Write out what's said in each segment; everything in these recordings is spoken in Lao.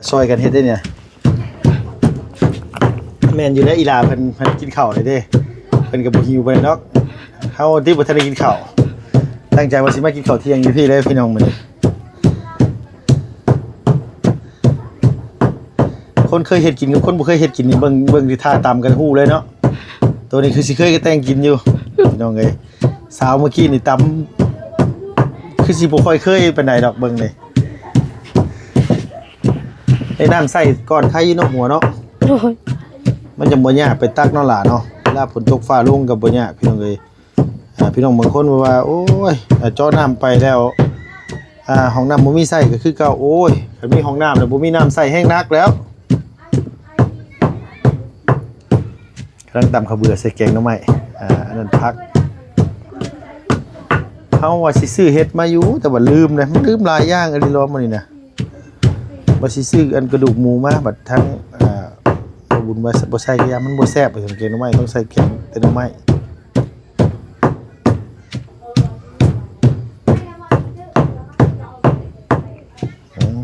ຊ່ອຍກັນເຮັດເດ້ນີ້ນະ. ແມ່ນຢູ່ແລ້ວ ອີຫຼ້າເພິ່ນ ເພິ່ນກິນເຂົ້າແລ້ວເດ້ ເພິ່ນກໍບໍ່ຫິວປານໃດດອກ. ເຮົາຕິບໍ່ທັນໄດ້ກິນເຂົ້າ ຕັ້ງໃຈວ່າຊິມາກິນເຂົ້າທ່ຽງຢູ່ພີ້ເລີຍພີ່ນ້ອງມື້ນີ້. ຄົນເຄີຍເຮັດກິນກັບຄົນບໍ່ເຄີຍເຮັດກິນນີ້ ເບິ່ງ ເບິ່ງທີ່ທ່າຕຳກໍຮູ້ເລີຍເນາະ. ໂຕນີ້ຄືຊິເຄີຍແຕ່ງກິນຢູ່ພີ່ນ້ອງເອີຍ. ສາວເມື່ອກີ້ນີ້ຕຳ ຄືຊິບໍ່ຄ່ອຍເຄີຍປານໃດດອກ ເບິ່ງນີ້. ໄດ້ນ້ຳໃສ່ກ່ອນໄຄຢູ່ເນາະຫົວເນາະ. ໂດຍ ມັນຈະບໍ່ຍາກໄປຕັກເນາະຫຼ້າເນາະ. ເວລາຝົນຕົກຟ້າລົງກໍບໍ່ຍາກພີ່ນ້ອງເອີຍ. ອ່າ ພີ່ນ້ອງບາງຄົນວ່າ ໂອ້ຍ ອ່າ ເຈາະນ້ຳໄປແລ້ວ ອ່າ ຫ້ອງນ້ຳບໍ່ມີໃຊ້ກໍຄືເກົ່າ. ໂອ້ຍ ຄັນມີຫ້ອງນ້ຳແລ້ວບໍ່ມີນ້ຳໃຊ້ແຮງໜັກແລ້ວ. ກຳລັງຕຳເຂົ້າເບືອໃສ່ແກງໜໍ່ໄມ້ ອ່າ ອັນນັ້ນຜັກ. ເຮົາວ່າຊິຊື້ເຫັດມາຢູ່ ແຕ່ວ່າລືມເດ້ ມັນລືມຫຼາຍຢ່າງອີ່ຫຼີເນາະມື້ນີ້ນະ. ວ່າຊິຊື້ອັນກະດູກໝູມາ ບັດທາງ ອ່າ ບໍ່ບຸນວ່າບໍ່ໃສ່ກະຢ່າ ມັນບໍ່ແຊບ. ແກງໜໍ່ໄມ້ຕ້ອງໃສ່ແກງແຕ່ໜໍ່ໄມ້. ອືມ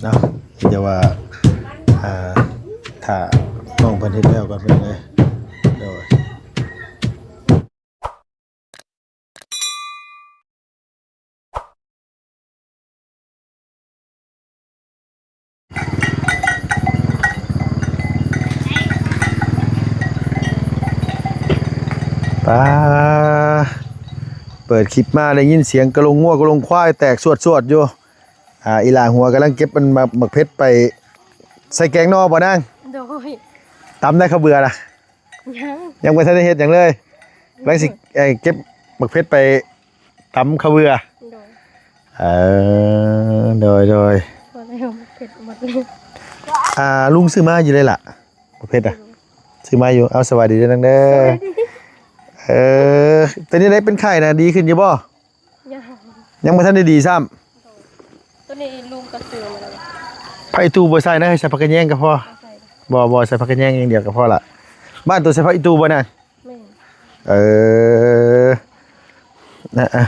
ເນາະ ມີແຕ່ວ່າ ອ່າ ຖ້ານ້ອງເພິ່ນເຮັດແລ້ວກ່ອນເພິ່ນເລີຍ. ໂດຍ. ປ້າ ເປີດຄລິບມາໄດ້ຍິນສຽງກະລົງງົວກະລົງຄວາຍແຕກສວດໆຢູ່. ອ່າ ອີຫຼ້າຫົວກຳລັງເກັບອັນໝາກ ໝາກເຜັດໄປໃສ່ແກງໜໍ່ບໍ່ນາງ? ໂດຍ. ຕຳໄດ້ເຂົ້າເບືອນະ? ຍັງ ຍັງບໍ່ທັນໄດ້ເຮັດຫຍັງເລີຍ. ກຳລັງຊິ ເອີ ເກັບໝາກເຜັດໄປ ຕຳເຂົ້າເບືອ. ໂດຍ. ເອີ ໂດຍ ໂດຍ. ພໍແລ້ວ ເຜັດໝົດແລ້ວ. ອ່າ ລຸງຊື້ມາຢູ່ເລີຍລະ ບໍ່ເຜັດນະ. ໂດຍ. ຊື້ມາຢູ່. ເອົາ ສະບາຍດີເດີນາງເດີ. ສະບາຍດີ. ເອີ ເປັນຈັ່ງໃດ ເປັນໄຂ້ນະ ດີຂຶ້ນຢູ່ບໍ່? ຍັງ ຍັງບໍ່ທັນໄດ້ດີຊ້ຳ. ໂດຍ. ໂຕນີ້ລຸງກໍຊື້ມາແລ້ວ. ຜັກອີ່ຕູບໍ່ໃສ່ນະ ໃສ່ຜັກກະແຍງກໍພໍ. ບໍ່ໃສ່ ບໍ່ ບໍ່ ໃສ່ຜັກກະແຍງຢ່າງດຽວກໍພໍລະ. ບ້ານໂຕໃສ່ຜັກອີ່ຕູບໍ່ນະ? ແມ່ນ. ເອີ ນະ ອ່າ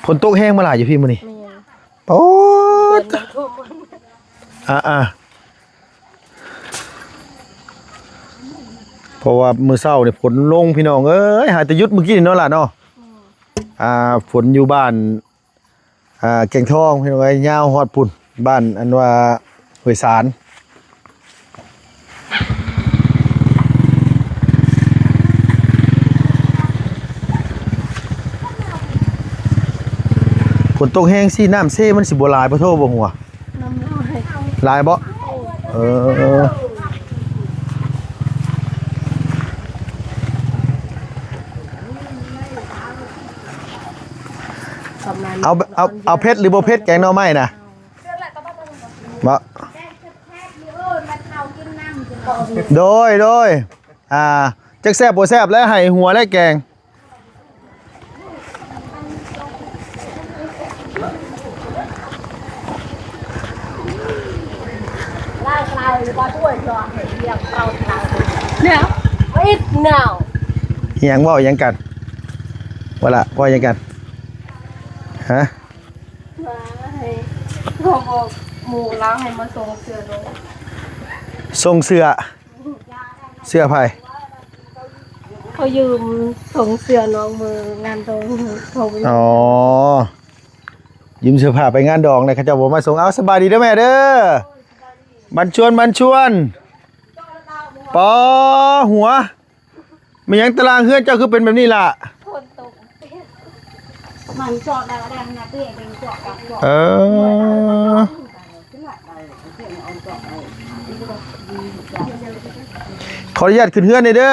ຝົນຕົກແຮງມາຫຼາຍຢູ່ພີ້ມື້ນີ້. ແມ່ນ. ໂອ້ ເພິ່ນນ້ຳຖ້ວມ. ອ່າໆ ເພາະວ່າມື້ເຊົ້ານີ້ຝົນລົງພີ່ນ້ອງເອີຍ ຫາແຕ່ຢຸດມື້ກີ້ນີ້ເນາະຫຼ້າເນາະ. ແມ່ນ. ອ່າ ຝົນຢູ່ບ້ານ ອ່າ ແກ່ງທອງ ພີ່ນ້ອງເອີຍ ຍາວຮອດພຸ້ນ ບ້ານອັນວ່າຫ້ວຍສານ. ຝົນຕົກແຮງຊິ ນ້ຳເຊມັນຊິບໍ່ຫຼາຍບໍ່ ໂທບໍ່ຫົວ? ນ້ຳຫຼາຍ. ຫຼາຍບໍ່? ເອີ ເອົາ ເອົາ ເອົາເຜັດຫຼືບໍ່ເຜັດ ແກງໜໍ່ໄມ້ນະ? ບໍ່ ໂດຍ ໂດຍ. ອ່າ ຈັກແຊບບໍ່ແຊບແລ້ວ ໃຫ້ຫົວແລ້ວແກງ. ເນຍ Wait now. ອີ່ຫຍັງ ເວົ້າອີ່ຫຍັງກັນ? ວ່າລະ ເວົ້າຫຍັງກັນ? ຮະ? ວ່າໃຫ້ ເຂົາບອກໝູ່ລາວໃຫ້ມາສົ່ງເສື້ອໜອງ. ສົ່ງເສື້ອ? ເສື້ອໃຜ? ເຂົາຢືມສົ່ງເສື້ອນ້ອງມື້ງານດອງເຂົາ. ອໍ ຢືມເສື້ອຜ້າໄປງານດອງ ແລ້ວເຂົາເຈົ້າບໍ່ມາສົ່ງ. ເອົາ ສະບາຍດີເດີແມ່ເດີ. ບັນຊວນ ບັນຊວນ. ປາ ຫົວ ແມ່ນຫຍັງຕາລາງເຮືອນເຈົ້າຄືເປັນແບບນີ້ລະ? ຝົນຕົກ ມັນເຈາະໄດ້ແລ້ວນະ ເປັນເຈາະ ເອີ ຂໍອະນຸຍາດຂຶ້ນເຮືອນແດ່ເດີ.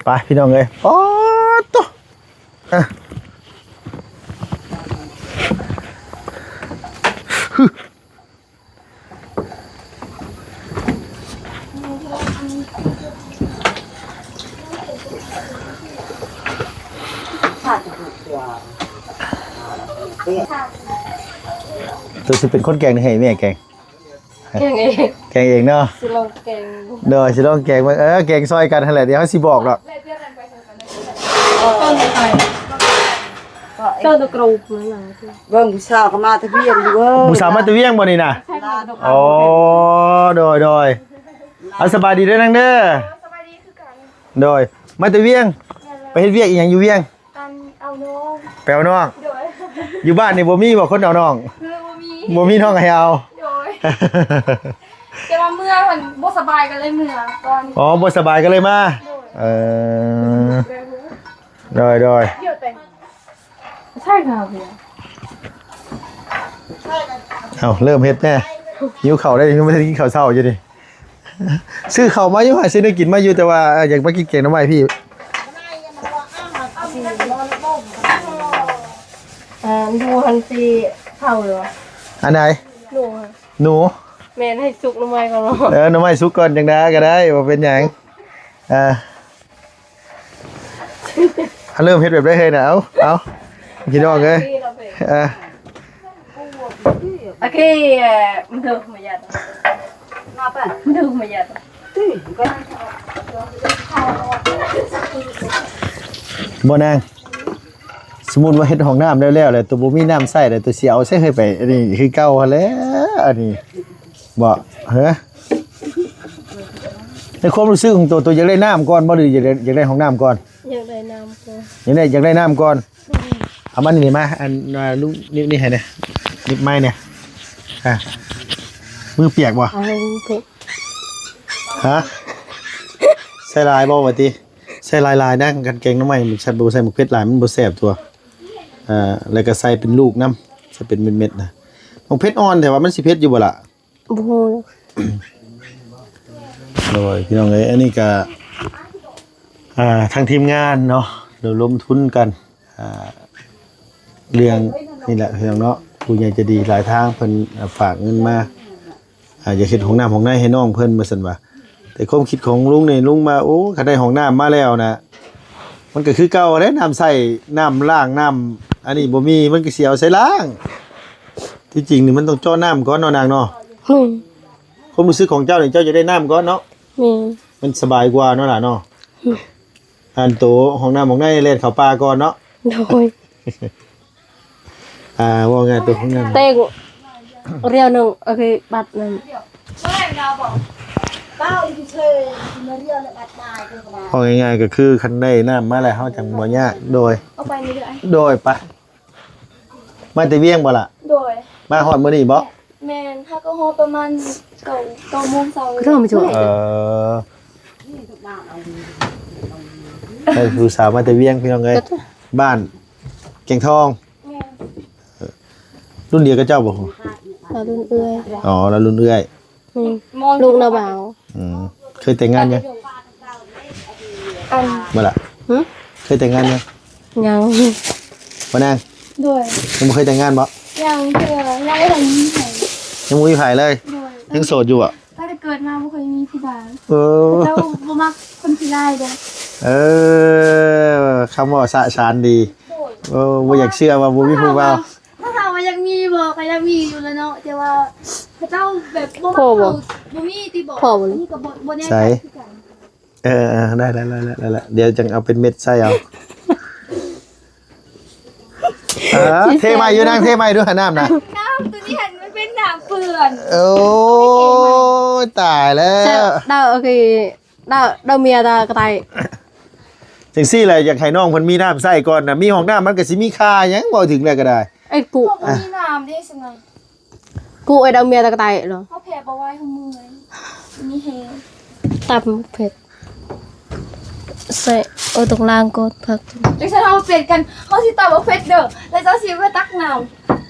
ໄປພີ່ນ້ອງເອີຍ. ໂອ້ໂຕ ອ່ະ ໂຕຊິເປັນຄົນແກງ ຫຼື ໃຫ້ແມ່ແກງ? ແກງເອງ ແກງເອງເນາະ. ຊິລອງແກງ ໂດຍ ຊິລອງແກງເບິ່ງ. ເອີ ແກງຊ່ອຍກັນຫັ້ນແຫຼະ ດຽວເຮົາຊິບອກດອກ. ເອີ ຕົ້ນໄປ ກໍ ເຈົ້າຕະກຣູບນັ້ນນະ ເບິ່ງຜູ້ສາວກໍມາແຕ່ວຽງຢູ່ເອີຍ ຜູ້ສາວມາແຕ່ວຽງບໍ່ນີ້ນະ? ລາວ ອໍ ໂດຍໆ ເອົາ ສະບາຍດີເດີນາງເດີ ສະບາຍດີຄືກັນ ໂດຍ ມາແຕ່ວຽງ ແມ່ນແລ້ວ ໄປເຮັດວຽກອີ່ຫຍັງຢູ່ວຽງ? ອັນເອົານ້ອງ ໄປເອົານ້ອງ ໂດຍ ຢູ່ບ້ານນີ້ບໍ່ມີບໍ່ຄົນເອົານ້ອງ? ເອີ ບໍ່ມີ ບໍ່ມີນ້ອງໃຫ້ເອົາ ໂດຍ ແຕ່ວ່າເມື່ອຫັ້ນບໍ່ສະບາຍກໍເລີຍເມືອກ່ອນ ອໍ ບໍ່ສະບາຍກໍເລີຍມາ ໂດຍ ເອີ ໂດຍໆ ໃຊ່ຄ່ະ ເອົາ ເລີ່ມເຮັດແດ່ ຫິວເຂົ້າໄດ້ ຍັງບໍ່ໄດ້ກິນເຂົ້າເຊົ້າຢູ່ນີ້ ຊື້ເຂົ້າມາຢູ່ ຫາຊື້ແນວກິນມາຢູ່ ແຕ່ວ່າ ເອີ ຢາກມາກິນແກງໜໍ່ໄມ້ພີ້ ອ່າ ໜູຫັ້ນຊິເຜົາຢູ່ ອັນໃດ? ໜູ ໜູ ແມ່ນ ໃຫ້ສຸກໜໍ່ໄມ້ກ່ອນເນາະ ເອີ ໜໍ່ໄມ້ສຸກກ່ອນ ຈັ່ງໃດກໍໄດ້ ບໍ່ເປັນຫຍັງ ອ່າ ເລີ່ມເຮັດແບບໃດເຮີຍນະ? ເອົາ ເອົາ ພີ່ນ້ອງເອີຍ ອ່າ ໂອເຄ ມັນຖືກມາຍັດ ມັນຖືກມາຍັດ ບໍ່ນາງ ສົມມຸດວ່າເຮັດຫ້ອງນ້ຳແລ້ວໆ ແລ້ວໂຕບໍ່ມີນ້ຳໃຊ້ ແລ້ວໂຕຊິເອົາໃສເຮີຍໄປ? ອັນນີ້ຄືເກົ່າຫັ້ນແຫຼະ ອັນນີ້ ບໍ່ ເຮີ ໃນຄວາມຮູ້ສຶກຂອງໂຕ ໂຕຢາກໄດ້ນ້ຳກ່ອນບໍ່ ຫຼືຢາກໄດ້ ຢາກໄດ້ຫ້ອງນ້ຳກ່ອນ? ຢາກໄດ້ນ້ຳກ່ອນ ຢາກໄດ້ ຢາກໄດ້ນ້ຳກ່ອນ ເອົາມານີ້ມາ ອັນ ອ່າ ລູກ ນີ້ ນີ້ໃຫ້ແດ່ ໜິບໄມ້ແດ່ ອ່າ ມືປຽກບໍ່? ເອົາ ເອີ ຮະ ໃສ່ຫຼາຍບໍ່ວ່າຕິ? ໃສ່ຫຼາຍໆນະ ຄັນແກງໜໍ່ໄມ້ ມັນໃສ່ ບໍ່ໃສ່ໝາກເຜັດຫຼາຍ ມັນບໍ່ແຊບຕົວະ ອ່າ ແລ້ວກໍໃສ່ເປັນລູກນຳ ໃສ່ເປັນເມັດໆນະ ໝາກເຜັດອ່ອນແທ້ວ່າ ມັນຊິເຜັດຢູ່ບໍ່ລະ? ບໍ່ຮູ້ ໂດຍ ພີ່ນ້ອງເອີຍ ອັນນີ້ກະ ອ່າ ທາງທີມງານເນາະ ລະດົມທຶນກັນ ອ່າ ເລື່ອງນີ້ແຫຼະ ພີ່ນ້ອງເນາະ ຜູ້ໃຫຍ່ໃຈດີຫຼາຍທາງເພິ່ນ ອ່າ ຝາກເງິນມາ ອ່າ ຢາກເຮັດຫ້ອງນ້ຳຫ້ອງໃນໃຫ້ນ້ອງເພິ່ນວ່າຊັ້ນວ່າ ແຕ່ຄວາມຄິດຂອງລຸງນີ້ ລຸງວ່າ ໂອ້ ຄັນໄດ້ຫ້ອງນ້ຳມາແລ້ວນະ ມັນກໍຄືເກົ່າແຫຼະ ນ້ຳໃຊ້ ນ້ຳລ້າງ ນ້ຳອັນນີ້ບໍ່ມີ ມັນກໍຊິເອົາໃສລ້າງ? ທີ່ຈິງນີ້ມັນຕ້ອງເຈາະນ້ຳກ່ອນເນາະນາງເນາະ ແມ່ນ ຄວາມຮູ້ສຶກຂອງເຈົ້ານີ້ ເຈົ້າຢາກໄດ້ນ້ຳກ່ອນເນາະ ແມ່ນ ມັນສະບາຍກວ່າເນາະຫຼານເນາະ ແມ່ນ ອັນໂຕຫ້ອງນ້ຳຫ້ອງໃນແລ່ນເຂົ້າປ່າກ່ອນເນາະ ໂດຍ ອ່າ ເວົ້າງ່າຍໂຕຫ້ອງນ້ຳ ເຕັງ ຮຽວໜຶ່ງ ໂອເຄ ບັດໜຶ່ງ ເວົ້າງ່າຍໆ ກໍຄືຄັນໄດ້ນ້ຳມາແລ້ວ ເຮົາຈັ່ງບໍ່ຍາກ ໂດຍ ເອົາໄປເລື້ອຍໆ ໂດຍ ໄປ ມາແຕ່ວຽງບໍ່ລະ? ໂດຍ ມາຮອດມື້ນີ້ບໍ່? ແມ່ນ ເຮົາກໍຮອດປະມານເກົ້າ ເກົ້າໂມງເຊົ້າ ເອີ ໃຫ້ຜູ້ສາວມາແຕ່ວຽງ ພີ່ນ້ອງເອີຍ ບ້ານແກ້ງທອງ ແມ່ນ ເອີ ລຸ້ນດຽວກັບເຈົ້າບໍ່? ລາວລຸ້ນເອື້ອຍ ອໍ ລາວລຸ້ນເອື້ອຍ ອືມ ລູກນາບ່າວ ອືມ ເຄີຍແຕ່ງງານຍັງ? ອັນ ບໍ່ລະ ຫຶ? ເຄີຍແຕ່ງງານຍັງ? ຍັງ ບໍ່ນາງ? ໂດຍ ຍັງບໍ່ເຄີຍແຕ່ງງານບໍ່? ຍັງເທື່ອ ຍັງບໍ່ທັນມີໃຜ ຍັງບໍ່ມີໃຜເລີຍ? ໂດຍ ຍັງໂສດຢູ່ບໍ່? ຕັ້ງແຕ່ເກີດມາບໍ່ເຄີຍມີຜູ້ບ່າວ ເອີ ເຂົາເຈົ້າບໍ່ມັກຄົນຂີ້ຮ້າຍເດ້ ເອີ ຄຳເວົ້າສະສານດີ ໂດຍ ເອີ ບໍ່ຢາກເຊື່ອວ່າບໍ່ມີຜູ້ບ່າວ ຖ້າຖາມວ່າຢາກມີບໍ່ ກໍຢາກມີຢູ່ແຫຼະເນາະ ແຕ່ວ່າເຂົາເຈົ້າແບບບໍ່ມັກ ພໍບໍ່ ເຮົາ ບໍ່ມີຕິບໍ່ ພໍບໍ່ ອັນນີ້ກໍບໍ່ ບໍ່ແນ່ໃຈຄືກັນ ເອີໆໆ ໄດ້ແລ້ວ ໄດ້ແລ້ວ ໄດ້ແລ້ວ ດຽວຈັ່ງເອົາເປັນເມັດໃສ່ເອົາ ເອີ ເທໃໝ່ຢູ່ນາງ ເທໃໝ່ດູ ນ້ຳນະ ນ້ຳຕົວນີ້ຫັ້ນມັນເປັນນ້ຳເປື້ອນ ໂອ້ຍ ຕາຍແລ້ວ ດາວ ໂອເຄ ດາວ ດາວເມຍຕາກະໄຕ ຈັ່ງຊີ້ແຫຼະ ຢາກໃຫ້ນ້ອງເພິ່ນມີນ້ຳໃຊ້ກ່ອນນະ ມີຫ້ອງນ້ຳມັນກໍຊິມີຄ່າຫຍັງ ເວົ້າເຖິງແລ້ວກໍໄດ້ ໄອ້ກຸ ບໍ່ມີນ້ຳເດ້ຊັ້ນນະ ກູໄອ້ດາວເມຍຕະກະໄຕເນາະ ເຮົາແພ້ບໍ່ໄຫວ ເຮົາເມື່ອຍ ມີແຮງ ຕຳເຜັດ ໃສ່ ເອີ ຕ້ອງລ້າງກ່ອນ ຜັກ ຈັ່ງຊັ້ນເຮົາເປັນກັນ ເຮົາຊິຕຳເອົາເຜັດເດີ ແລ້ວເຈົ້າຊິໄປຕັກນ້ຳ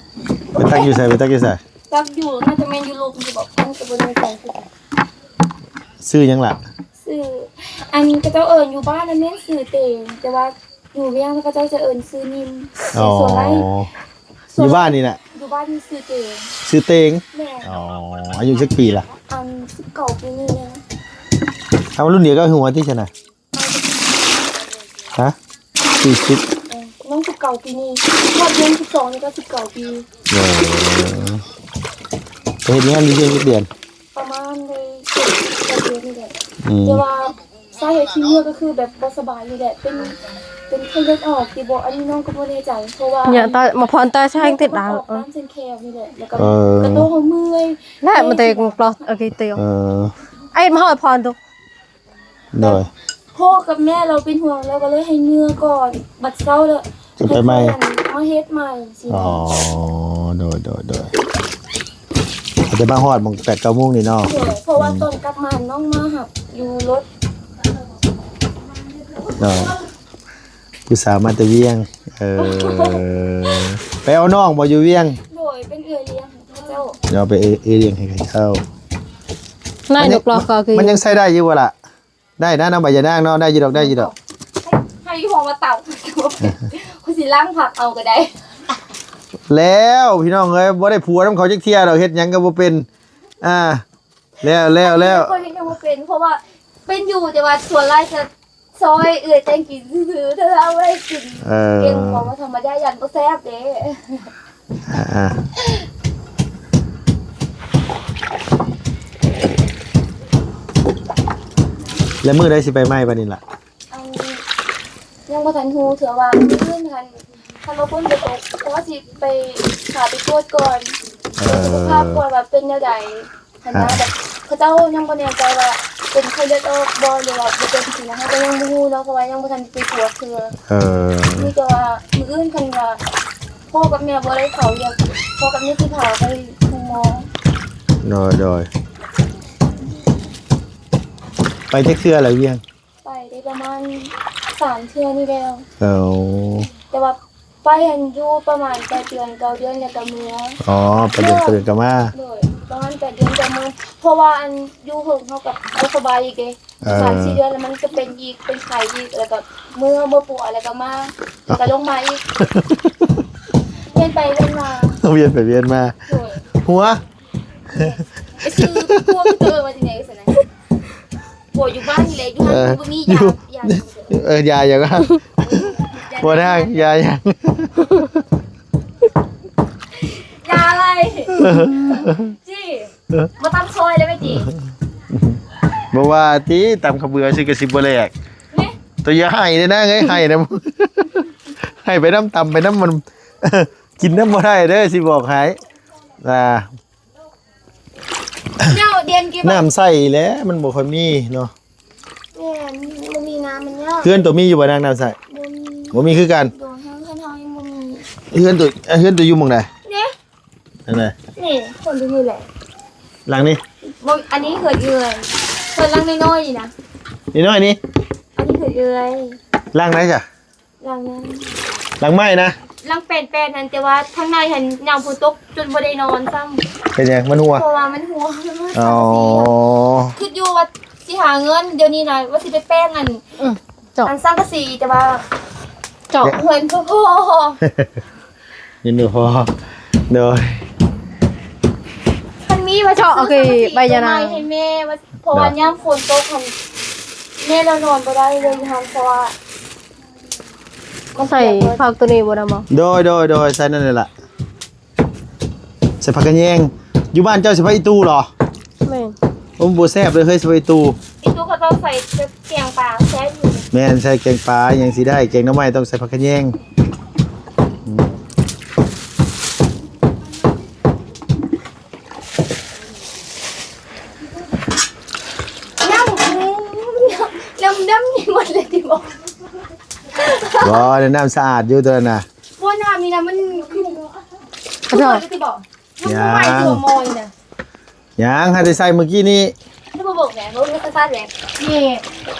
ໄປຕັກຢູ່ໃສ? ໄປຕັກຢູ່ໃສ? ຕັກຢູ່ ໜ້າຈະແມ່ນຢູ່ລຸ່ມຢູ່ບໍ່ ເຮົາກໍບໍ່ແນ່ໃຈຄືກັນ ຊື່ຫຍັງລະ? ຊື່ ອັນ ເຂົາເຈົ້າເອີ້ນຢູ່ບ້ານນັ້ນແມ່ນຊື່ເຕງ ແຕ່ວ່າ ຢູ່ວຽງເຂົາເຈົ້າຈະເອີ້ນຊື່ນິມ ອໍ ຢູ່ບ້ານນີ້ນະ ຢູ່ບ້ານນີ້ຊື່ເຕງ ຊື່ເຕງ ແມ່ນ ອໍ ອາຍຸຈັກປີລະ? ອັນ ສິບເກົ້າປີນີ້ແຫຼະ ເອົາ ລຸ້ນດຽວກັບຫົວຕິຊັ້ນນະ ຮະ ສີ່ສິບ ເອີ ນ້ອງສິບເກົ້າປີນີ້ ຮອດເດືອນສິບສອງນີ້ກໍສິບເກົ້າປີ ໂອ້ ໄປເຮັດງານຢູ່ວຽງຈັກເດືອນ? ປະມານໄດ້ເຈັດ ແປດເດືອນນີ້ແຫຼະ ອືມ ແຕ່ວ່າສາເຫດທີ່ເມືອກໍຄືແບບບໍ່ສະບາຍນີ້ແຫຼະ ເປັນ ເປັນໄຂ້ເລືອດອອກຕິບໍ? ອັນນີ້ນ້ອງກໍບໍ່ແນ່ໃຈ ເພາະວ່າ ຍາຕາ ມາພອນຕາແຊງຕິດດາວ ເອີ ຕາມເສັ້ນແຄວນີ້ແຫຼະ ແລ້ວກໍ ເອີ ກະໂຕເຮົາເມື່ອຍ ແລະ ມັນເຕັງປອດ ໂອເຄ ເຕີ ເອີ ໄອ້ມາຮອດພອນຕຸ ໂດຍ ພໍ່ກັບແມ່ລາວເປັນຫ່ວງ ລາວກໍເລີຍໃຫ້ເມື່ອກ່ອນ ບັດເຊົ້າແລ້ວ ຈັ່ງໄປໃໝ່ ໃຫ້ເພິ່ນມາເຮັດໃໝ່ຊີ້ນະ. ອໍ ໂດຍ ໂດຍ ໂດຍ ອາດຈະມາຮອດໝ່ອງແປດເກົ້າໂມງນີ້ເນາະ. ໂດຍ ເພາະວ່າ ອືມ ຕອນກັບມານ້ອງມາຮັບຢູ່ລົດ. ໂດຍ ຜູ້ສາວມາແຕ່ວຽງ ເອີ ໄປເອົານ້ອງບໍ່ຢູ່ວຽງ? ໂດຍ ເປັນເອື້ອຍລ້ຽງໃຫ້ເຂົາເຈົ້າ. ເອົາໄປເອື້ອຍລ້ຽງໃຫ້ເຂົາເຈົ້າ. ນາຍ ມັນຍັງ ມັນຍັງໃຊ້ໄດ້ຢູ່ບໍ່ລະ? ໄດ້ນະ ນ້ຳໃບຢານາງເນາະ ໄດ້ຢູ່ດອກ ໄດ້ຢູ່ດອກ. ໃຫ້ ໃຫ້ຢູ່ຫ້ອງວ່າເຕົາ ຂ້ອຍຊິລ້າງຜັກເອົາກໍໄດ້. ແລ້ວພີ່ນ້ອງເອີຍ ບໍ່ໄດ້ຜົວນຳເຂົາຈັກເທື່ອດອກ ເຮັດຫຍັງກໍບໍ່ເປັນ. ອ່າ ແລ້ວ ແລ້ວ ແລ້ວ ຂ້ອຍເຮັດຫຍັງບໍ່ເປັນ ເພາະວ່າເປັນຢູ່ ແຕ່ວ່າສ່ວນຫຼາຍຈະຊ່ອຍເອື້ອຍແຕ່ງກິນຊື່ໆ ຖ້າເອົາໄວ້ກິນ ເອີ ເກັ່ງຂອງວ່າທຳມະດາ ຢ້ານບໍ່ແຊບເດ້. ອ່າ ແລ້ວມື້ໃດຊິໄປໃໝ່ບາດນີ້ລະ? ອັນ ຍັງບໍ່ທັນຮູ້ເທື່ອວ່າມື້ອື່ນຫັ້ນ ຄັນວ່າຝົນບໍ່ຕົກ ເພາະວ່າຊິໄປ ພາໄປກວດກ່ອນ ເອີ ເພື່ອສຸຂະພາບກ່ອນວ່າເປັນແນວໃດຫັ້ນນະ. ອ່າ ແບບເຂົາເຈົ້າຍັງບໍ່ແນ່ໃຈວ່າເປັນໄຂ້ເລືອດອອກບໍ່ ຫຼືວ່າບໍ່ເປັນຊີ້ນະ ເຮົາກໍຍັງບໍ່ຮູ້ເນາະ ເພາະວ່າຍັງບໍ່ທັນໄປກວດເທື່ອ. ເອີ ມີແຕ່ວ່າມື້ອື່ນຄັນວ່າພໍ່ກັບແມ່ບໍ່ໄດ້ເຂົ້າວຽກ ພໍ່ກັບແມ່ຊິພາໄປໂຮງໝໍ. ໂດຍ ໂດຍ ໄປຈັກເທື່ອລະວຽງ? ໄປໄດ້ປະມານສາມເທື່ອນີ້ແລ້ວ. ເອີ ແຕ່ວ່າໄປຫັ້ນຢູ່ປະມານແປດເດືອນ ເກົ້າເດືອນ ແລ້ວກໍເມືອ. ອໍ ແປດເດືອນ ເກົ້າເດືອນກໍມາ. ໂດຍ ປະມານແປດເດືອນກໍເມືອ ເພາະວ່າອັນຢູ່ເຫິງເຮົາກໍບໍ່ສະບາຍອີກເດ້. ເອີ ສາມສີ່ເດືອນແລ້ວມັນກໍເປັນອີກ ເປັນໄຂ້ອີກ ແລ້ວກໍເມືອ ເມືອປົວ ແລ້ວກໍມາ ແລ້ວກໍລົງມາອີກ ວຽນໄປວຽນມາ ວຽນໄປວຽນມາ. ໂດຍ ຫົວ ໄປຊື້ພວກເອີວ່າຈັ່ງໃດຊັ້ນນະ. ໂອ້ ຢູ່ບ້ານນີ້ແຫຼະ ຢູ່ຫັ້ນ ເອີ ບໍ່ມີຢາ ຢູ່ ຢາ ເອີ ຢາຫຍັງວະ? ບໍ່ໄດ້ຢາຫຍັງ ຢາອະໄລ? ຈີ່ ບໍ່ຕຳຊອຍເລີຍແມ່ຈີ່. ບໍ່ວ່າຕິ ຕຳເຂົ້າເບືອຊື່ກໍຊິບໍ່ແຫຼກ. ໂຕຢ່າໄຫ້ເດີນາງເອີຍ ໄຫ້ນຳ ໄຫ້ໄປນຳ ຕຳໄປນຳ ມັນກິນນຳບໍ່ໄດ້ເດີ ຊິບອກໃຫ້. ອ່າ ແນວດຽນກິນ ນ້ຳໃສແຫຼະ ມັນບໍ່ຄ່ອຍມີເນາະ. ແມ່ນ ບໍ່ມີນ້ຳມັນຍາກ. ເຮືອນໂຕມີຢູ່ບໍ່ນາງ ນ້ຳໃສ? ບໍ່ມີ ບໍ່ມີຄືກັນ. ໂດຍ ເຮືອນເຮົາຍັງບໍ່ມີ. ເຮືອນໂຕ ເຮືອນໂຕຢູ່ໝ່ອງໃດ? ເດ້ ອັນໃດ? ນີ້ ຄົນຢູ່ນີ້ແຫຼະ ຫຼັງນີ້. ບໍ່ ອັນນີ້ເຮືອນເອື້ອຍ ເຮືອນຫຼັງນ້ອຍໆນີ້ນະ ນ້ອຍໆນີ້. ອັນນີ້ເຮືອນເອື້ອຍ. ຫຼັງໃດຈ້ະ? ຫຼັງນັ້ນ ຫຼັງໄມ້ນະ ຫຼັງແປນໆຫັ້ນ ແຕ່ວ່າທາງໃນຫັ້ນຍາມຝົນຕົກຈົນບໍ່ໄດ້ນອນຊ້ຳ. ເປັນຫຍັງ? ມັນຮົ່ວ? ເພາະວ່າມັນຮົ່ວ. ອໍ ຄິດຢູ່ວ່າຊິຫາເງິນດຽວນີ້ນະ ວ່າຊິໄປແປງອັນ ອືມ ເຈາະ ອັນສັງກະສີ ແຕ່ວ່າເຈາະເຮືອນບໍ່ພໍ ຍິນດີພໍ ໂດຍ ຄັນມີວ່າເຈາະ ໂອເຄ ໃບຍານາງ ໃຫ້ແມ່ວ່າ ເພາະວ່າຍາມຝົນຕົກຫັ້ນ ແມ່ລາວນອນບໍ່ໄດ້ເລີຍຢູ່ຫັ້ນ ເພາະວ່າ ໃສ່ຜັກໂຕນີ້ບໍ່ນຳບໍ່? ໂດຍ ໂດຍ ໂດຍ ໃສ່ນັ້ນແຫຼະ ໃສ່ຜັກຂະແຍງ. ຢູ່ບ້ານເຈົ້າໃສ່ຜັກອີຕູເຫລອ? ແມ່ນ. ໂອ້ ບໍ່ແຊບເລີຍເຮີ້ຍ ໃສ່ຜັກອີຕູ. ອີຕູເຂົາເຈົ້າໃສ່ແກງປາແຊບຢູ່. ແມ່ນ ໃສ່ແກງປາຫຍັງຊິໄດ້ ແກງໜໍ່ໄມ້ຕ້ອງໃສ່ຜັກຂະແຍງ. ອືມ ນ້ຳ ນ້ຳດຳນີ້ໝົດເລີຍຕິບໍ? ບໍ່ ນ້ຳສະອາດຢູ່ຕົວນັ້ນນະ. ບໍ່ ນ້ຳນີ້ນະ ມັນຄື ຄືໝົດເລີຍຕິບໍ? ຍັງ ຍັງ ຫາແຕ່ໃສ່ມື້ກີ້ນີ້. ຄືບໍ່ບອກແຫຼະ ບໍ່ມີສະພາບແຫຼະ. ນີ້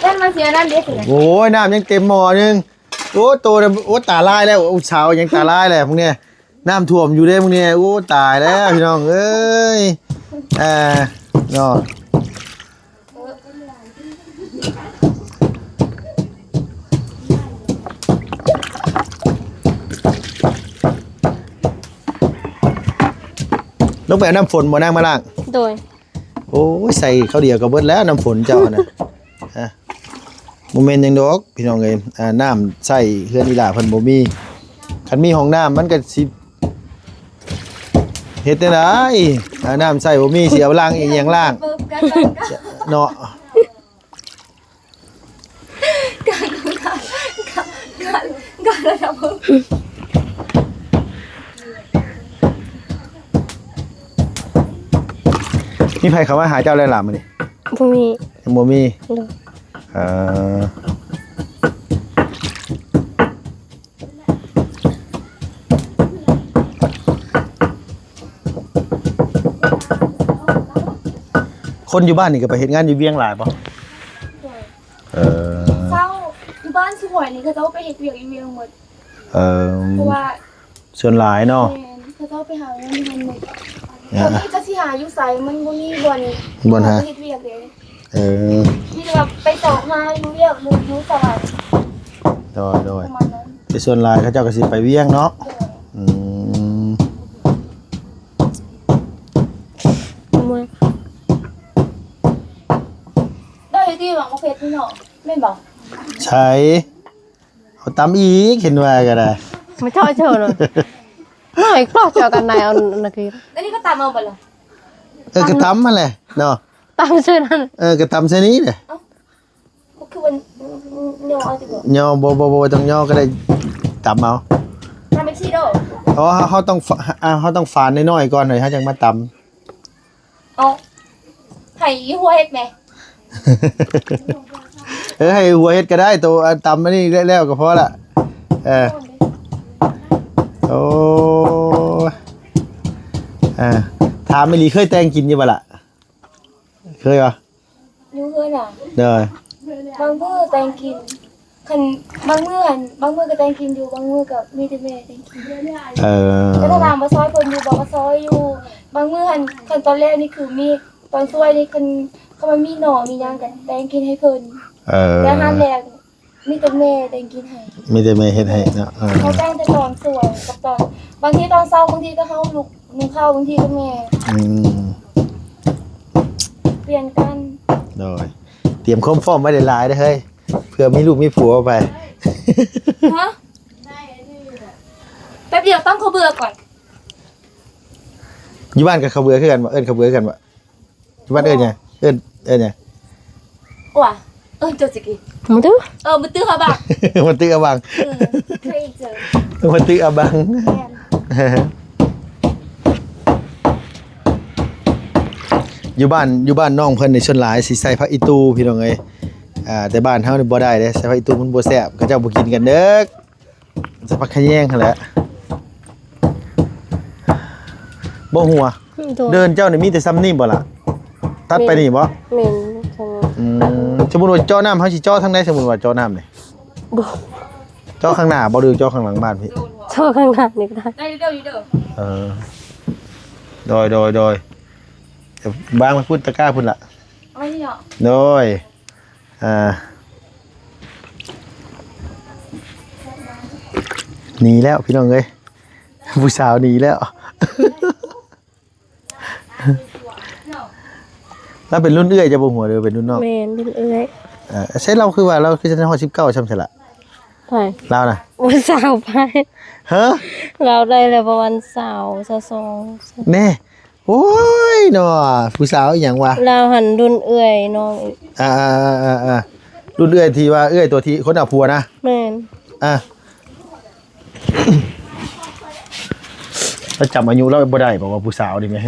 ແລ້ວມັນຊິອັນນັ້ນເດ້. ໂອ້ຍ ນ້ຳຍັງເຕັມໝໍ້ໜຶ່ງ. ໂອ້ ໂຕ ໂອ້ ຕາລາຍແລ້ວ. ໂອ້ ສາວຍັງຕາລາຍແຫຼະ ພວກນີ້. ນ້ຳຖ້ວມຢູ່ເດ້ມື້ນີ້. ໂອ້ ຕາຍແລ້ວພີ່ນ້ອງເອີຍ. ອ່າ ເນາະ ລົງໄປເອົານ້ຳຝົນບໍ່ນາງມາລ້າງ? ໂດຍ. ໂອ້ຍ ໃສ່ເຂົ້າດຽວກໍເບິດແລ້ວ ນ້ຳຝົນເຈົ້າຫັ້ນນະ. ຮະ ບໍ່ແມ່ນຫຍັງດອກພີ່ນ້ອງເອີຍ. ອ່າ ນ້ຳໃຊ້ເຮືອນອີ່ຫຼ້າເພິ່ນບໍ່ມີ. ຄັນມີຫ້ອງນ້ຳມັນກໍຊິເຮັດແນວໃດ? ອ່າ ນ້ຳໃຊ້ບໍ່ມີ ຊິເອົາລ້າງອີ່ຫຍັງລ້າງເນາະ. ກະ ກະ ກະ ກະ ມີໃຜເຂົ້າມາຫາເຈົ້າແລ້ວລະມື້ນີ້? ບໍ່ມີ. ຍັງບໍ່ມີ. ໂດຍ. ເອີ ຄົນຢູ່ບ້ານນີ້ກໍໄປເຮັດງານຢູ່ວຽງຫຼາຍບໍ່? ເອີ ເຊົ້າ ຢູ່ບ້ານສວຍນີ້ເຂົາເຈົ້າໄປເຮັດວຽກຢູ່ວຽງໝົດ. ເອີ ເພາະວ່າ ສ່ວນຫຼາຍເນາະ ແມ່ນ ເຂົາເຈົ້າໄປຫາເງິນຢູ່ຫັ້ນໝົດ. ເອີ ເຂົານີ້ຈັກຊິຫາຢູ່ໃສ ມັນບໍ່ມີບ່ອນ ບ່ອນຫາ ເຮັດວຽກເດ້. ເອີ ມີແຕ່ວ່າໄປຊອກຫາຢູ່ວຽກ ຢູ່ ຢູ່ສະຫວັນ. ໂດຍ ໂດຍ ປະມານນັ້ນ. ແຕ່ສ່ວນຫຼາຍເຂົາເຈົ້າກໍຊິໄປວຽງເນາະ. ໂດຍ. ອືມ ໄດ້ທີ່ຫວັງວ່າເຜັດນີ້ເນາະ ແມ່ນບໍ່? ໃຊ່. ເອົາຕຳອີກ ເຫັນວ່າກໍໄດ້ ມາເຈາະເຈີເນາະ. ນ້ອຍກໍເຈາະກັນໄດ້ ເອົາອັນນັ້ນຄື ອັນນີ້ກໍຕຳເອົາບໍ່ລະ? ເອີ ກໍຕຳຫັ້ນແຫຼະເນາະ ຕຳໃສ່ນັ້ນ. ເອີ ກໍຕຳໃສ່ນີ້ແຫຼະ. ເອົ້າ ບໍ່ຄືວ່າຍໍເອົາຕິບໍ່? ຍໍ ບໍ່ ບໍ່ ບໍ່ຕ້ອງຍໍກໍໄດ້ ຕຳເອົາ. ຕຳເປັນຊີ້ໂດ. ອໍ ເຮົາ ເຮົາຕ້ອງ ເຮົາຕ້ອງຝານນ້ອຍໆກ່ອນ ເຮົາຈັ່ງມາຕຳ. ເອົາ ໃຫ້ອີຫົວເຮັດແມ. ເອີ ໃຫ້ຫົວເຮັດກໍໄດ້ ໂຕ ອາ ຕຳອັນນີ້ແລ້ວກໍພໍລະ. ເອີ ໂອ້ຍ ເອີ ຖາມອີ່ຫຼີ ເຄີຍແຕ່ງກິນຢູ່ບໍ່ລະ? ເຄີຍບໍ່? ຢູ່ເຮືອນນະ. ໂດຍ. ບາງມື້ແຕ່ງກິນ ຄັນບາງມື້ຫັ້ນ ບາງມື້ກໍແຕ່ງກິນຢູ່ ບາງມື້ກໍມີແຕ່ແມ່ແຕ່ງກິນ. ເອີ ແຕ່ຖ້າຖາມວ່າຊ່ອຍເພິ່ນຢູ່ບໍ່ ກໍຊ່ອຍຢູ່. ບາງມື້ຫັ້ນ ຄັນຕອນແລງນີ້ຄືມີ ຕອນຊ່ວຍນີ້ ຄັນ ຄັນມັນມີໜໍ່ມີຫຍັງກໍແຕ່ງກິນໃຫ້ເພິ່ນ. ເອີ ແຕ່ອາຫານແລງມີແຕ່ແມ່ແຕ່ງກິນໃຫ້. ມີແຕ່ແມ່ເຮັດໃຫ້ເນາະ. ເອີ ເຮົາແຕ່ງແຕ່ຕອນຊ່ວຍກັບຕອນ ບາງທີຕອນເຊົ້າ ບາງທີກໍເຮົາລຸກ ໜຶ້ງເຂົ້າ ບາງທີກໍແມ່. ອືມ ປ່ຽນກັນ. ໂດຍ. ຕຽມຄວາມພ້ອມໄວ້ຫຼາຍໆເດີ້ເຮີ້ຍ ເພື່ອມີລູກມີຜົວໄປ. ຮະ? ແປັບດຽວ ຕຳເຂົ້າເບືອກ່ອນ. ຢູ່ບ້ານກໍເຂົ້າເບືອຄືກັນບໍ່? ເອີ້ນເຂົ້າເບືອຄືກັນບໍ່? ຢູ່ບ້ານເອີ້ນຫຍັງ? ເອີ້ນ ເອີ້ນຫຍັງ? ໂອ້ຍ ເອີ້ນເຈົ້າຊິກີ ມື້ຕື້ ເອີ ມື້ຕື້ເຂົ້າບັງ ມື້ຕື້ເຂົ້າບັງ. ເອີ ເຄີຍເຈີ ມື້ຕື້ເຂົ້າບັງ. ແມ່ນ. ຢູ່ບ້ານ ຢູ່ບ້ານນ້ອງເພິ່ນນີ້ ສ່ວນຫຼາຍຊິໃສ່ຜັກອີ່ຕູ່ ພີ່ນ້ອງເອີຍ. ອ່າ ແຕ່ບ້ານເຮົານີ້ບໍ່ໄດ້ເດ້ ໃສ່ຜັກອີ່ຕູ່ມັນບໍ່ແຊບ ເຂົາເຈົ້າບໍ່ກິນກັນເດີ້. ໃສ່ຜັກຂະແຍງຫັ້ນແຫຼະ. ບໍ່ຫົວ ອືມ ໂດຍ. ເດີ່ນເຈົ້ານີ້ມີແຕ່ຊ່ຳນີ້ບໍ່ລະ? ຕັດໄປນີ້ບໍ່? ແມ່ນ ຊ່ຳນີ້. ອືມ ສົມມຸດວ່າເຈາະນ້ຳ ເຮົາຊິເຈາະທາງໃດ? ສົມມຸດວ່າເຈາະນ້ຳນີ້ ບໍ່ ເຈາະຂ້າງໜ້າບໍ່ ຫຼືເຈາະຂ້າງຫຼັງບ້ານພີ້? ເຈາະຂ້າງໜ້ານີ້ກໍໄດ້. ໄດ້ເດີ ເດີ. ເອີ ໂດຍ ໂດຍ ໂດຍ. ວາງໄວ້ພຸ້ນ ຕະກ້າພຸ້ນລະ. ເອົາໄວ້ນີ້ເນາະ. ໂດຍ. ອ່າ ໜີແລ້ວພີ່ນ້ອງເອີຍ ຜູ້ສາວໜີແລ້ວ. ລາວເປັນລຸ້ນເອື້ອຍເຈົ້າບໍ່ ຫຼືເປັນລຸ້ນນ້ອງ? ແມ່ນ ລຸ້ນເອື້ອຍ. ເອີ ໃຊ່ ລາວຄືວ່າ ລາວຄືຈະຮອດສິບເກົ້າຊ່ຳຊັ້ນລະ? ໃຜ? ລາວນະ. ໂອ້ຍ ຊາວປາຍ. ຮະ? ລາວໄດ້ແລ້ວປະມານຊາວ ຊາວສອງ. ແນ່. ໂອ້ຍເນາະ ຜູ້ສາວອີ່ຫຍັງວະ? ລາວຫັ້ນລຸ້ນເອື້ອຍນ້ອງອີກ. ອ່າໆໆໆ ລຸ້ນເອື້ອຍທີ່ວ່າເອື້ອຍຕົວທີ່ຄົນເອົາຜົວນະ? ແມ່ນ. ອ່າ ລາວຈຳອາຍຸລາວບໍ່ໄດ້ບໍ ວ່າຜູ້ສາວນີ້ແມ່?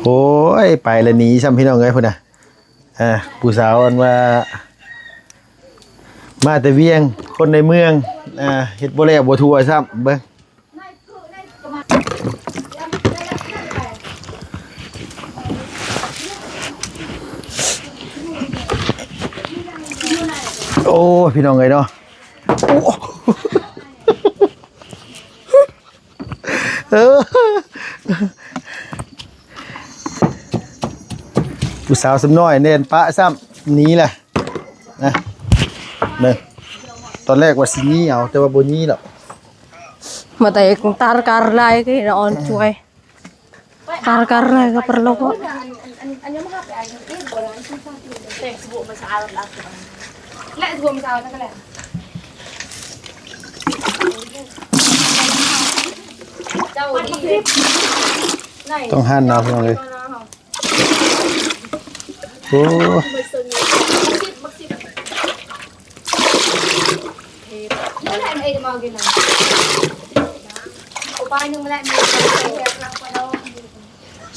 ໂອ້ຍ ໄປລະໜີຊ້ຳ ພີ່ນ້ອງເອີຍ ພຸ້ນນະ. ອ່າ ຜູ້ສາວອັນວ່າມາແຕ່ວຽງ ຄົນໃນເມືອງ ອ່າ ເຮັດບໍ່ແລ້ວບໍ່ທົ່ວຊ້ຳ ເບິ່ງ. ໂອ້ຍ ພີ່ນ້ອງເອີຍເນາະ. ໂອ້ ເອີ ຜູ້ສາວສ່ຳນ້ອຍແລ່ນປະຊ້ຳ ໜີແຫຼະນະ. ເບິ່ງ ຕອນແລກວ່າຊິຍິງເອົາ ແຕ່ວ່າບໍ່ຍິງດອກ. ມາແຕ່ຕາການໄລກໍເຫັນອ່ອນຊ່ວຍ ການ ການໄລກໍປະໂລກ. ຕ້ອງຫັນເນາະ ພີ່ນ້ອງເອີຍ. ໂອ້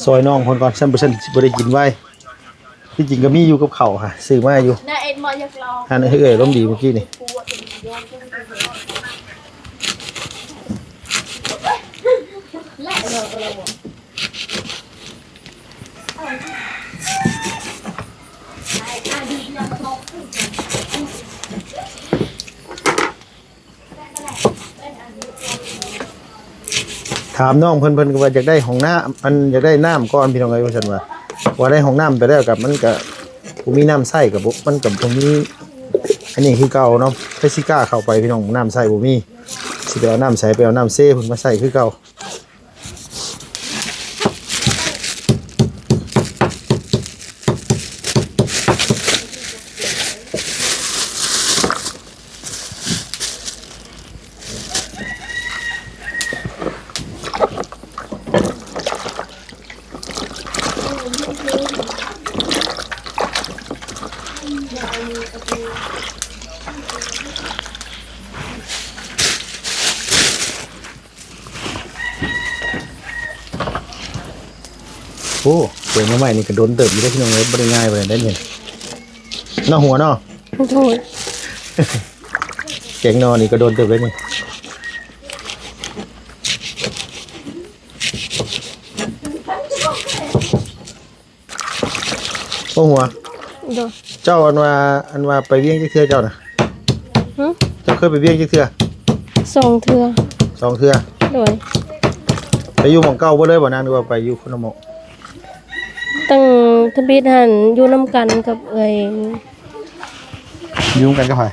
ຊ່ອຍນ້ອງເພິ່ນກ່ອນ ຊັ້ນບໍ່ຊັ້ນຊິບໍ່ໄດ້ກິນໄວ. ທີ່ຈິງກໍມີຢູ່ກັບເຂົ້າຫະ ຊື້ມາຢູ່ ອັນເອື້ອຍລົມດີມື້ກີ້ນີ້. ຖາມນ້ອງເພິ່ນ ເພິ່ນກໍວ່າຢາກໄດ້ຫ້ອງນ້ຳ ອັນ ຢາກໄດ້ນ້ຳກ່ອນ ພີ່ນ້ອງເອີຍ ວ່າຊັ້ນວ່າ ວ່າໄດ້ຫ້ອງນ້ຳໄປແລ້ວກໍ ມັນກໍບໍ່ມີນ້ຳໃຊ້ ກໍບໍ່ ມັນກໍບໍ່ມີອັນນີ້ຄືເກົ່າເນາະ. ໃຜຊິກ້າເຂົ້າໄປ ພີ່ນ້ອງ ນ້ຳໃຊ້ບໍ່ມີ ຊິໄປເອົານ້ຳໃສ ໄປເອົານ້ຳເຊພຸ້ນມາໃຊ້ຄືເກົ່າ. ໂອ້ ແກງໜໍ່ໄມ້ນີ້ກໍດົນເຕີບຢູ່ເດ້ ພີ່ນ້ອງເອີຍ ບໍ່ໄດ້ງ່າຍປານໃດເດ້ນີ້ ເນາະຫົວເນາະ. ໂດຍ ແກງໜໍ່ນີ້ກໍດົນເຕີບເດ້ນີ້. ໂອ້ ຫົວ ໂດຍ ເຈົ້າ ອັນວ່າ ອັນວ່າໄປວຽງຈັກເທື່ອເຈົ້ານະ? ຫຶ? ເຈົ້າເຄີຍໄປວຽງຈັກເທື່ອ? ສອງເທື່ອ. ສອງເທື່ອ. ໂດຍ ໄປຢູ່ໝ່ອງເກົ່າເບິດເລີຍບໍ່ນາງ ຫຼືວ່າໄປຢູ່ຄົນລະໝ່ອງ? ຕັ້ງທຳອິດຫັ້ນຢູ່ນຳກັນກັບເອື້ອຍ. ຢູ່ນຳກັນກັບໃຜ?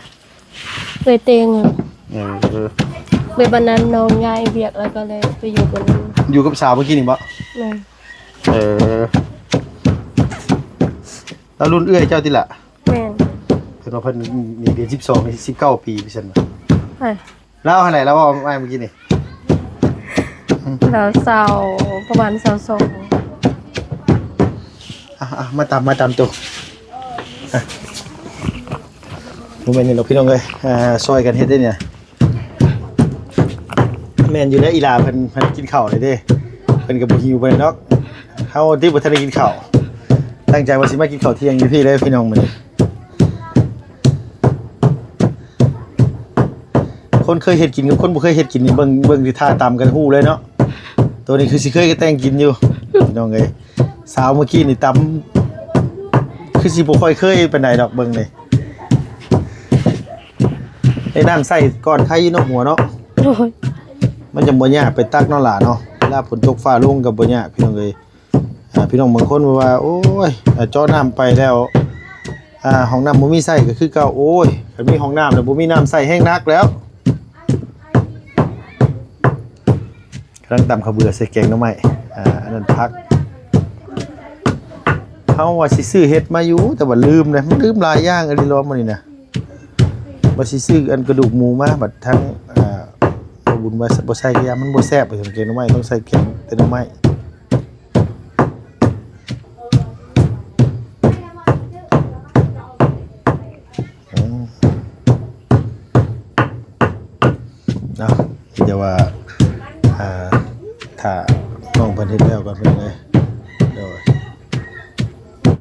ເອື້ອຍເຕັງອະ. ເອີ ເອີ ແບບບັດນັ້ນນ້ອງຍ້າຍວຽກ ແລ້ວກໍເລີຍໄປຢູ່ກັນ. ຢູ່ກັບສາວເມື່ອກີ້ນີ້ບໍ່? ແມ່ນ. ເອີ ແລ້ວລຸ້ນເອື້ອຍເຈົ້າຕິລະ? ແມ່ນ. ເພິ່ນວ່າເພິ່ນມີເດືອນສິບສອງ ສິບເກົ້າປີ ວ່າຊັ້ນວ່າ. ໃຜ? ລາວຫັ້ນແຫຼະ ລາວເວົ້າອ້າຍເມື່ອກີ້ນີ້. ລາວຊາວ ປະມານຊາວສອງ. ອ່ະ ອ່ະ ມາຕາມ ມາຕາມໂຕ. ອ່ະ ບໍ່ແມ່ນຫຍັງດອກ ພີ່ນ້ອງເອີຍ ອ່າ ຊ່ອຍກັນເຮັດເດ້ນີ້. ແມ່ນຢູ່ແລ້ວ ອີຫຼ້າເພິ່ນ ເພິ່ນກິນເຂົ້າແລ້ວເດ້ ເພິ່ນກໍບໍ່ຫິວປານໃດດອກ. ເຮົາຕິບໍ່ທັນໄດ້ກິນເຂົ້າ ຕັ້ງໃຈວ່າຊິມາກິນເຂົ້າທ່ຽງຢູ່ພີ້ເລີຍ ພີ່ນ້ອງ ມື້ນີ້. ຄົນເຄີຍເຮັດກິນກັບຄົນບໍ່ເຄີຍເຮັດກິນນີ້ ເບິ່ງ ເບິ່ງທີ່ທ່າຕຳກໍຮູ້ເລີຍເນາະ. ໂຕນີ້ຄືຊິເຄີຍແຕ່ງກິນຢູ່ ພີ່ນ້ອງເອີຍ. ສາວເມື່ອກີ້ນີ້ຕຳ ຄືຊິບໍ່ຄ່ອຍເຄີຍປານໃດດອກ ເບິ່ງນີ້. ໄດ້ນ້ຳໃຊ້ກ່ອນໄຄຢູ່ເນາະ ຫົວເນາະ. ໂດຍ ມັນຈະບໍ່ຍາກໄປຕັກເນາະຫຼ້າເນາະ ເວລາຝົນຕົກຟ້າລົງກໍບໍ່ຍາກ ພີ່ນ້ອງເອີຍ. ອ່າ ພີ່ນ້ອງບາງຄົນວ່າ ໂອ້ຍ ອ່າ ເຈາະນ້ຳໄປແລ້ວ ອ່າ ຫ້ອງນ້ຳບໍ່ມີໃຊ້ກໍຄືເກົ່າ. ໂອ້ຍ ຄັນມີຫ້ອງນ້ຳແລ້ວບໍ່ມີນ້ຳໃຊ້ແຮງໜັກແລ້ວ. ກຳລັງຕຳເຂົ້າເບືອໃສ່ແກງໜໍ່ໄມ້ ອ່າ ອັນນັ້ນຜັກ. ເຮົາວ່າຊິຊື້ເຫັດມາຢູ່ ແຕ່ວ່າລືມເດ້ ມັນລືມຫຼາຍຢ່າງອີ່ຫຼີ ລອມມື້ນີ້ນະ. ວ່າຊິຊື້ອັນກະດູກໝູມາ ບັດທາງ ອ່າ ພໍ່ບຸນວ່າບໍ່ໃສ່ກະຢ່າ ມັນບໍ່ແຊບ ວ່າຊັ້ນ ແກງໜໍ່ໄມ້ຕ້ອງໃສ່ແກງແຕ່ໜໍ່ໄມ້. ອືມ ເນາະ ດຽວວ່າ ອ່າ ຖ້ານ້ອງເພິ່ນເຮັດແລ້ວກ່ອນ ພີ່ນ້ອງເອີຍ.